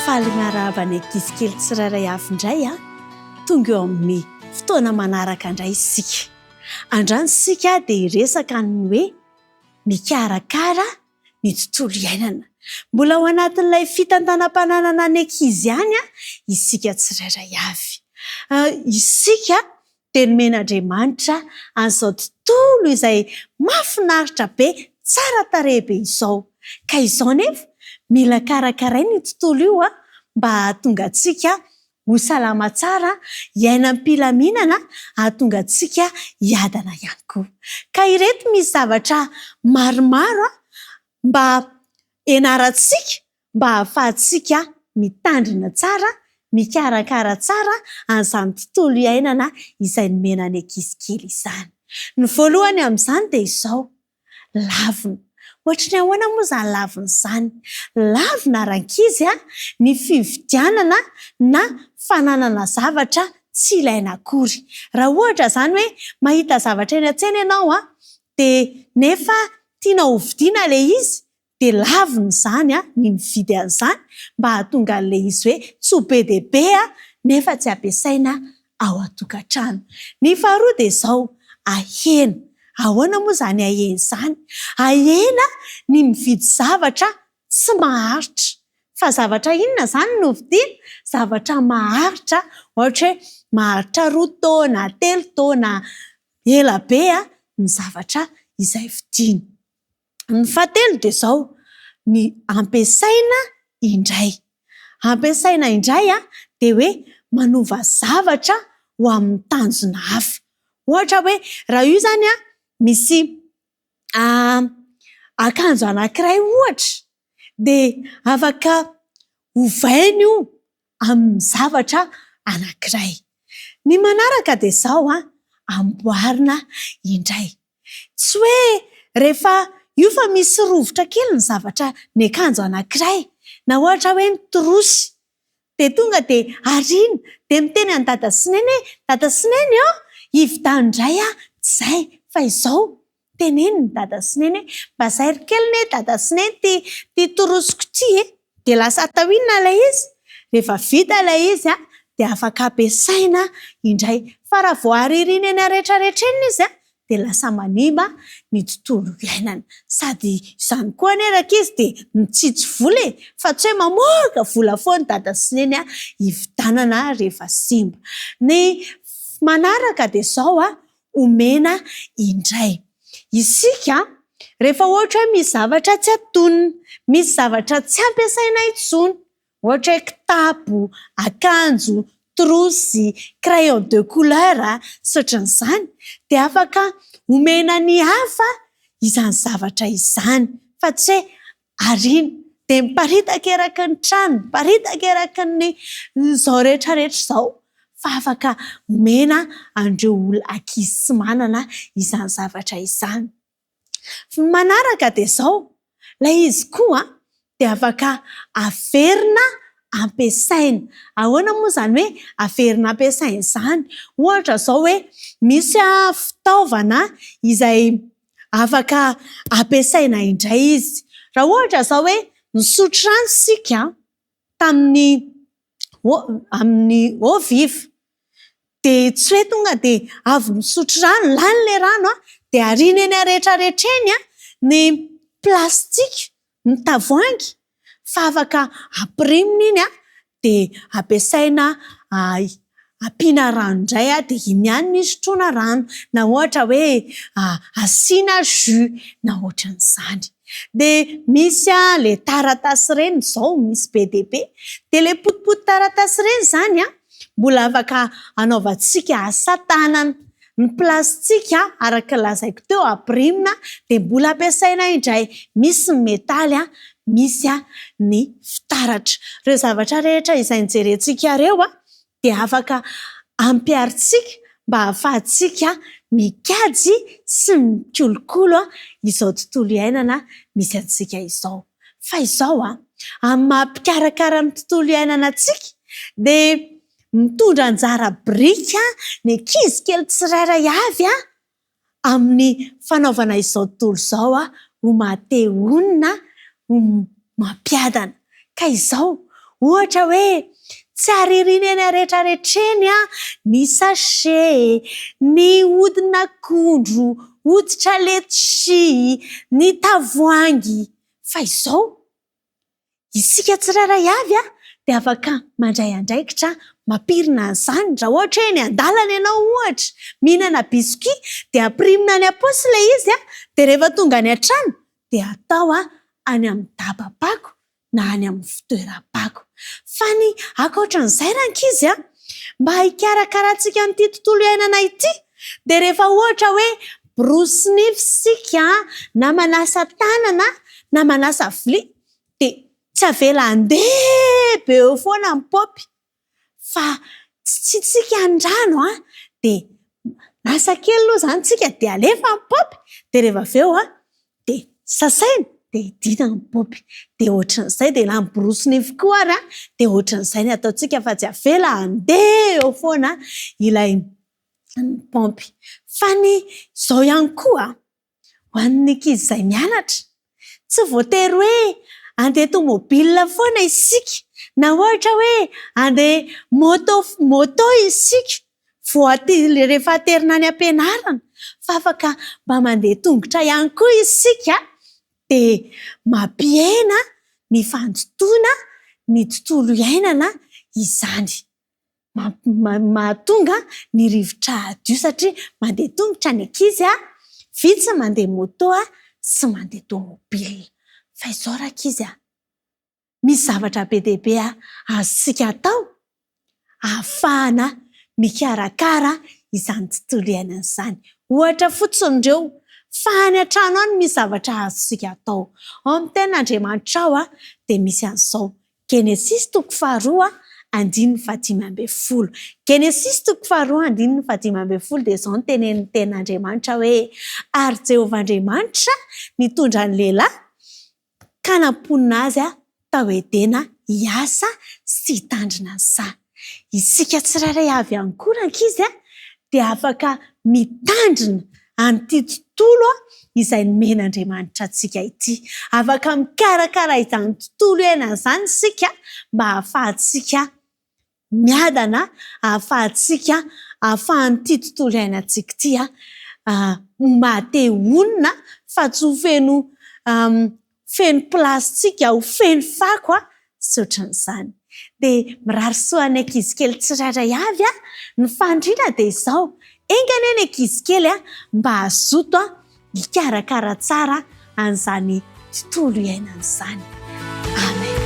Faly miarahaba ny ankizy kely tsirairay avy indray a! Tonga eo amin'ny fotoana manaraka indray isika. Androany isika dia hiresaka ny hoe mikarakara ny tontolo iainana. Mbola ao anatin'ilay fitantanam-pananana ny ankizy ihany isika tsirairay avy. Isika dia nomen'Andriamanitra an'izao tontolo izay mahafinaritra be, tsara tarehy be izao. Ka izao anefa, mila karakaraina io tontolo io mba hahatonga antsika ho salama tsara, hiaina am-pilaminana, hahatonga antsika hiadana ihany koa. Ka ireto misy zavatra maromaro mba hianarantsika mba hahafahantsika mitandrina tsara, mikarakara tsara an'izany tontolo iainana izay nomena ny ankizy kely izany. Ny voalohany amin'izany dia izao, lavina. Ohatry ny ahoana moa izany lavina izany? Lavina rankizy a, ny fividianana na fananana zavatra tsy ilaina akory. Raha ohatra izany hoe mahita zavatra eny an-tsena ianao a, dia nefa tianao hovidiana ilay izy, dia lavina izany ny mividy an'izany mba hahatonga an'ilay izy hoe tsy ho be dia be nefa tsy ampiasaina ao an-tokantrano. Ny faharoa dia izao, ahena. Ahoana moa izany ahena izany? Ahena ny mividy zavatra tsy maharitra. Fa zavatra inona izany no vidiana? Zavatra maharitra, ohatra hoe maharitra roa taona, telo taona, ela be ny zavatra izay vidiana. Ny fahatelo dia izao, ny ampiasaina indray. Ampiasaina indray dia hoe manova zavatra ho amin'ny tanjona hafa. Ohatra hoe raha io izany misy akanjo anankiray ohatra dia afaka ovaina io amin'ny zavatra anankiray. Ny manaraka dia izao, amboarina indray. Tsy hoe rehefa io fa misy rovitra kely ny zavatra, ny akanjo anankiray, na ohatra hoe ny trousse, dia tonga dia ariana, dia miteny an'i dada sy neny hoe, dada sy neny ô, hividiano indray aho, tsy izay fa izao, teneno ny dada sy neny hoe, mba zairo kely anie dada sy neny ity ity trousse-ko ity e! Dia lasa atao inona ilay izy? Rehefa vita ilay izy dia afaka ampiasaina indray. Fa raha vao aririna eny aretraretra eny izy dia lasa manimba ny tontolo iainana. Sady izany koa anie rankizy dia mitsitsy vola e! Fa tsy hoe mamoaka vola foana dada sy neny hividianana rehefa simba. Ny manaraka dia izao, omena indray. Isika, rehefa ohatra hoe misy zavatra tsy antonona, misy zavatra tsy ampiasaina intsony, ohatra hoe kitapo, akanjo, trousse, crayon de couleur, sy ohatran'izany, dia afaka omena ny hafa izany zavatra izany, fa tsy hoe ariana, dia miparitaka eraky ny trano, miparitaka eraky ny izao rehetra rehetra izao, fa afaka omena an'ireo olona ankizy tsy manana izany zavatra izany. Ny manaraka dia izao, ilay izy koa dia afaka averina ampiasaina. Ahoana moa izany hoe averina ampiasaina izany? Ohatra izao hoe misy fitaovana izay afaka ampiasaina indray izy. Raha ohatra izao hoe nisotro rano isika tamin'ny amin'ny eau vive, dia tsy hoe tonga dia avy misotro rano, lany ilay rano an, dia ariana eny aretraretra eny ny plastika, ny tavoahangy, fa afaka ampirimina iny an, dia ampiasaina ampiana rano indray dia iny ihany no isotroana rano, na ohatra hoe asiana jus na ohatran'izany. Dia misy ilay taratasy ireny izao misy be dia be, dia ilay potipoti-taratasy ireny izany an, mbola afaka anaovantsika asa tanana. Ny plastika araka ny lazaiko teo ampirimina dia mbola ampiasaina indray. Misy ny metaly, misy ny fitaratra. Ireo zavatra rehetra izay nojerentsika ireo dia afaka ampiharintsika mba hahafahantsika mikajy sy mikolokolo izao tontolo iainana misy antsika izao. Fa izao, amin'ny maha mpikarakara ny tontolo iainana antsika dia mitondra anjara biriky ny ankizy kely tsirairay avy amin'ny fanaovana izao tontolo izao ho maha te honina, ho mampiadana. Ka izao, Ohatra hoe tsy aririna eny rehetrarehetra eny ny sachet, ny hodin'akondro, hoditra letchi, ny tavoahangy. Fa izao, isika tsirairay avy dia afaka mandray andraikitra mampirina an'izany. Raha ohatra hoe eny an-dalana ianao ohatra, mihinana biscuit dia ampirimina any am-paosy ilay izy dia rehefa tonga any an-trano dia atao any amin'ny daba-pako na any amin'ny fitoeram-pako. Fa ny ankoatran'izay rankizy a, mba hikarakarantsika an'ity tontolo iainana ity dia rehefa ohatra hoe borosy nify isika na manasa tanana na manasa vilia dia tsy avela handeha be eo foana ny paopy fa tsitsitsika ny rano an, dia manasa kely aloha izany tsika dia alefa ny paopy dia rehefa avy eo an, dia sasaina dia hidiana ny paopy. Dia ohatran'izay, dia na miborosy nify koa ary an, dia ohatran'izay ny ataontsika fa tsy avela handeha eo foana ilay paompy. Fa ny izao ihany koa an, Ho an'ny ankizy izay mianatra, tsy voatery hoe handeha tomobile foana isika, na ohatra hoe handeha moto moto isika vao rehefa aterina any am-pianarana, fa afaka mba mandeha tongotra ihany koa isika dia mampihena ny fandotoana ny tontolo iainana izany. Mahatonga ny rivotra hadio satria mandeha tongotra ny ankizy, vitsy ny mandeha moto sy mandeha tomobile. Fa izao rankizy a, misy zavatra be dia be azontsika atao ahafahana mikarakara izany tontolo iainana izany. Ohatra fotsiny ireo, fa any an-trano any misy zavatra azontsika atao. Ao amin'ny tenin'Andriamanitra ao dia misy an'izao, Genesisy toko faharoa andininy fahadimy ambin'ny folo. Genesisy toko faharoa andininy fahadimy ambin'ny folo dia izao no tenenin'ny tenin'Andriamanitra hoe, Ary Jehovah Andriamanitra nitondra ny lehilahy ka namponina azy tao Edena hiasa sy hitandrina ny saha. Isika tsirairay avy ihany koa rankizy dia afaka mitandrina an'ity tontolo izay nomen'Andriamanitra antsika ity. Afaka mikarakara izany tontolo iainana izany isika mba hahafahantsika miadana, hahafahantsika, hahafahan'ity tontolo iainantsika ity ho maha-te honina fa tsy ho feno feno plastika, ho feno fako sy ohatran'izany. Dia mirary soa an'ny ankizy kely tsirairay avy aho. Ny faniriana dia izao, enga anie ny ankizy kely mba hazoto hikarakara tsara an'izany tontolo iainana izany. Amen.